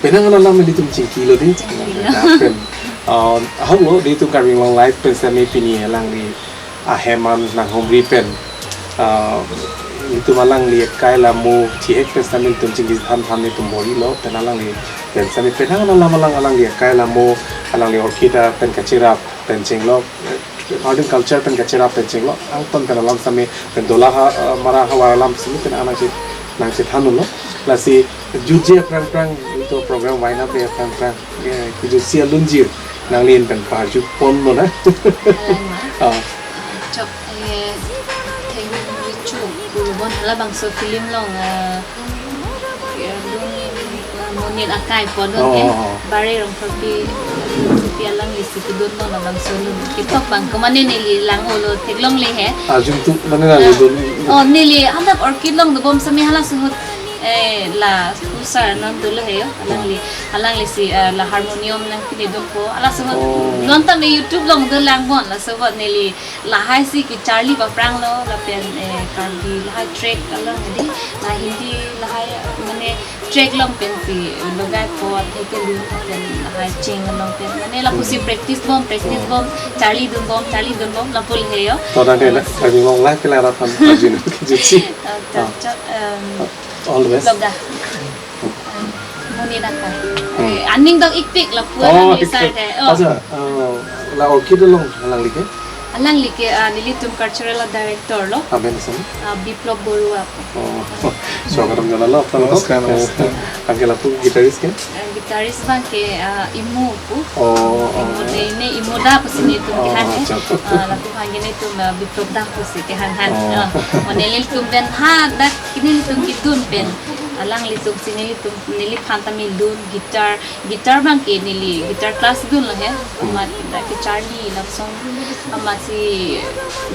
penang alam ilitum chingkilo dei. Chingkilo. Lapen, ah, ahok lo dei, itum Karbi Anglong Live pen sitame pini alangli ahem an nanghumri pen, ah, itum alangli akai lamo thihek pen sitame itum chingki than than itum bor-ilo, pen alangli pen sitame penang alam alang alangli akai lamo, alangli orchid apen kacherap pen chenglok, eh, art and culture pen kacherap pen chenglok, angton pen alam sitame pen dola ha, ah, mara havar alam sitame pen nangche, nangchethan unlo. Lasi jutji aphrang phrang, itum program wine up aphrang phrang, eh, kejutsi alunjir nanglin pen parju ponlo na. Alang ma? Ah. Chok, eh, thengri chu pulubon halabangso film along, eh, eh, dun, eh, Monit Akai pu dun Oh, eh, oh, oh. Bare Rongphar pi, pi alangli si kedunlo labangso alun. Ketok bang, komane neli lang-olo theklongle he. Arjun tu, mane nangli Ah, dun. Oh, neli hadak orchid along dobom sitame halaso ahut, eh, la, kusar non dolo he yo. Alangli, alangli si, eh, la harmonium nangpinedunpo. Halaso ahut, Oh. non tame YouTube along dolang bon, laso ahut neli lahai si kecharli papranglo, lapen, eh, Karbi lahai track along dei, la Hindi lahai, mane track along pen si logai po, theke lun pen lahai ching along pen, mane lapusi Hmm. practice bom, practice Hmm. bom, charlidunbom, charlidunbom, lapu le he yo. To tangte la, Karbi Anglong Live ke la rat han arjun kejutsi. Ah, Ah. chok, em, All the best. Biplop da. Monit Akai. Hmm. Eh, aning dok ikpik lapu Oh, alangli ikpik. Sar the. Oh. Acha, ah, la orchid along alangli ke? Alangli ke, ah, nelitum cultural director lo. Amen, sir. Ah, Biplop Borua. Oh, swagat jana lo, apnalok. Namaskar, namaskar. Anke lapu guitarist ke? Ah, guitarist bang ke, ah, Imu pu. Oh, Imu oh. De ne Imu da pusi netum Oh, kehan he. Acha. Ah, lapu hangke netum, ah, Biplop da pusi kehan han. Oh. Ah, mo nelitum pen hadak nelitum kedun pen. Alanglitum si nelitum, neliphan ta milun guitar, guitar bang ke neli guitar class dunlo he. Amat dak kecharli lapuson, amat si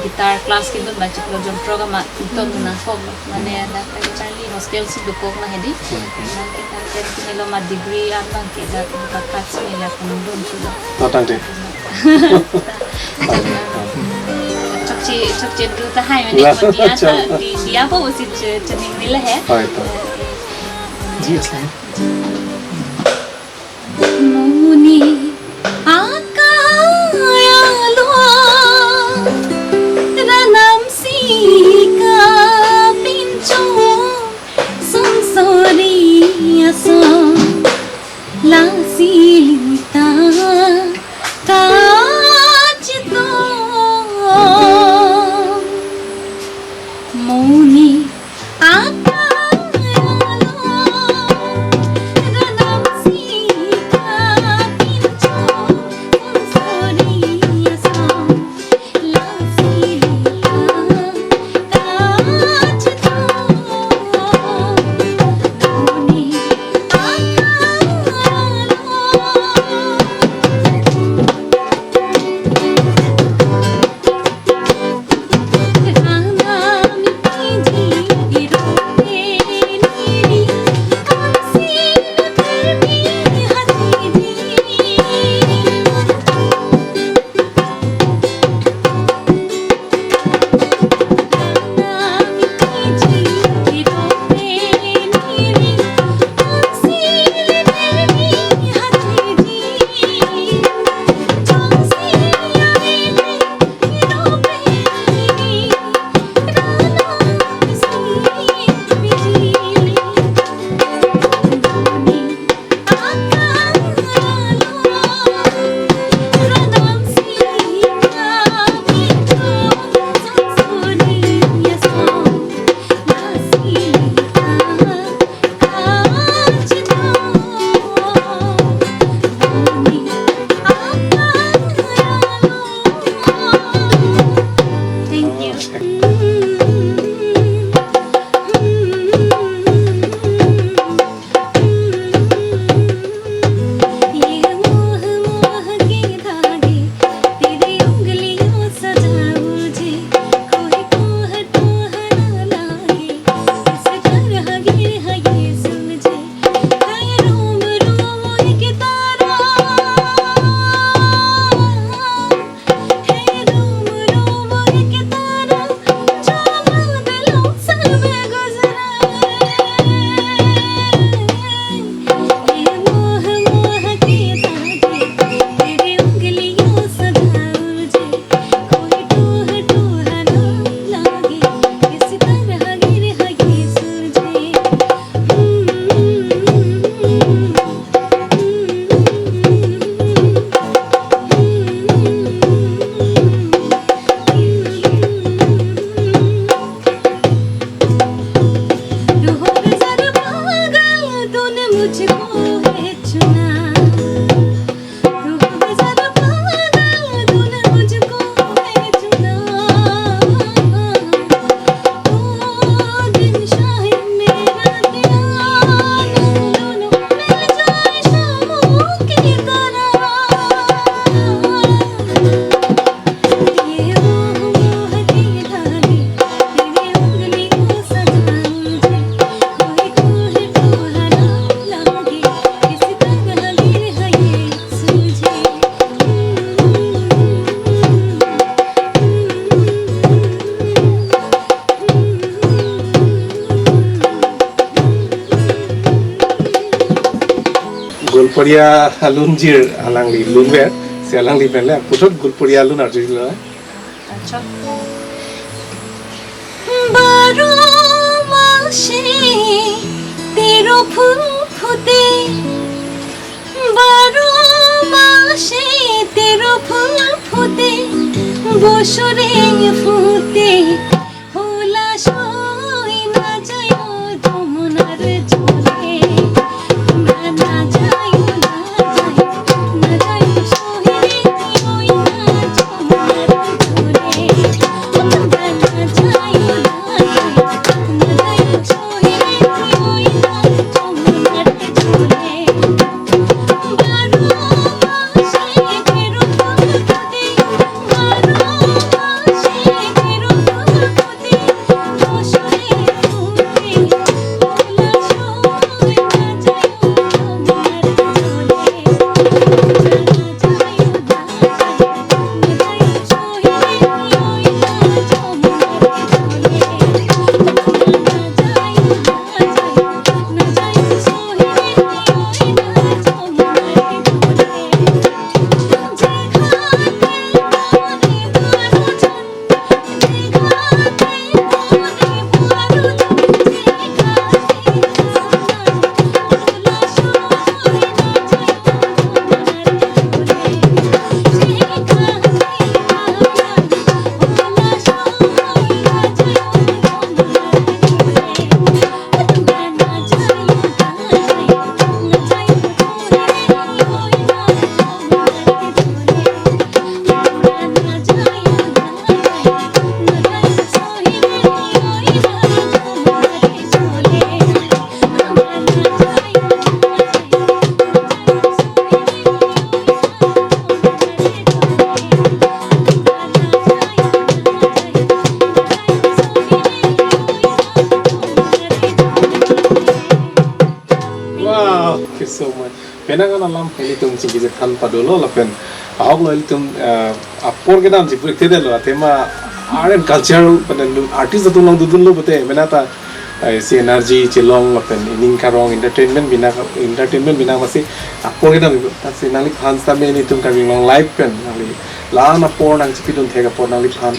guitar class kedun bang chiklo jongtrok amat ton nangkok. Mane dak kecharli hostel si dokok na hedi. Hmm. Amat kita pen pinelo amat degree an bang ke dak buka kat si neli akan dun sudah. To tangte. Chokche, chokche do tahai mane Lah, ko dia chok. Ta, di, dia po usi che, chening nila he. Hai to. Ji, asal. Monit Akai along ranam si kapinchong, sonsori ason lasi lita kachito. Monit Akai along Gulpuria alunjir alangli lunver, si alangli penle puthot Gulpuria alun arjulilo. Acha. Baro mase tero phul phute, baro mase tero phul phute, bosore phute, hola soi na jayo Jamunar jole. Na, na jayo, na jayo, na jayo, sohini oi na Jamunar jole. Na, na jayo, na jayo, na jayo, sohini oi na Jamunar jole. Wow, thank you so much. Penang an alam ilitum chingki chethan padolo lapen ahok lo ilitum, eh, apor kedam chipur kedelo athema art and culture pen artist atum along dodunlo pute mena ta, eh, si energy chelong lapen ining karong entertainment bina, entertainment bina masi apor kedam ta si nangliphan sitame ilitum Karbi Anglong Live pen nangli la-an apor nangchipidun thek apor nangliphan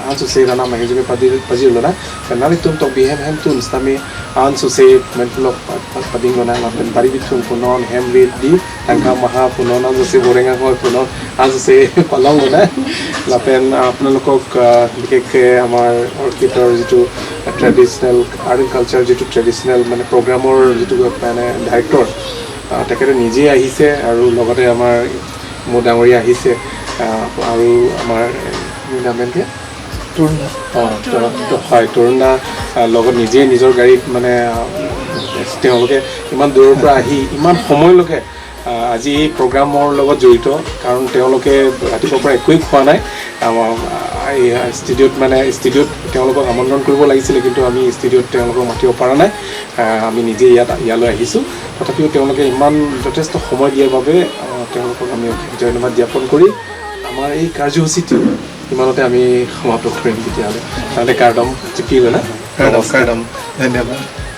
ansose rana mahi jume pajir, pajirlo na. Pen nanglitum tok bihem hem tun sitame ansose men pulok pa-, pa-, padinglo na lapen bari bithung punon hem rit di tangka maha punon ansose boreng angkoi punon ansose palonglo na. Lapen, ah, আপোনালোকক, ah, বিশেষকৈ আমাৰ অৰ্কিডৰ যিটো traditional art and culture যিটো ট্ৰেডিশ্যনেল মানে প্ৰগ্ৰামৰ যিটো মানে ডাইৰেক্টৰ, আহ, তেখেতে নিজে আহিছে আৰু লগতে আমাৰ মোৰ ডাঙৰীয়া আহিছে, আহ, আৰু আমাৰ, এ, মোৰ নাম এনেকে? তৰুণ দা। অ, ত-, ত-, হয়, তৰুণ দা, আহ, লগত নিজে নিজৰ গাড়ীত মানে, আহ, তেওঁলোকে ইমান দূৰৰ পৰা আহি ইমান সময়লৈকে, আহ, আজি এই প্ৰগ্ৰামৰ লগত জড়িত, কাৰণ তেওঁলোকে ৰাতিপুৱাৰ পৰা একোৱেই খোৱা নাই। আমাৰ, আহ, এই ষ্টুডিঅ'ত মানে ষ্টুডিঅ'ত তেওঁলোকক আমন্ত্ৰণ কৰিব লাগিছিলে, কিন্তু আমি ষ্টুডিঅ'ত তেওঁলোকক মাতিব পৰা নাই। আহ, আমি নিজে ইয়াত, ইয়ালৈ আহিছোঁ। তথাপিও তেওঁলোকে ইমান যথেষ্ট সময় দিয়াৰ বাবে, আহ, তেওঁলোকক আমি অশেষ ধন্যবাদ জ্ঞাপন কৰি আমাৰ এই কাৰ্যসূচীটো ইমানতে আমি সমাপ্ত কৰিম তেতিয়াহ'লে। তাহলে কাৰ্ডম চিপি না? কাৰ্ডম, কাৰ্ডম। ধন্যবাদ।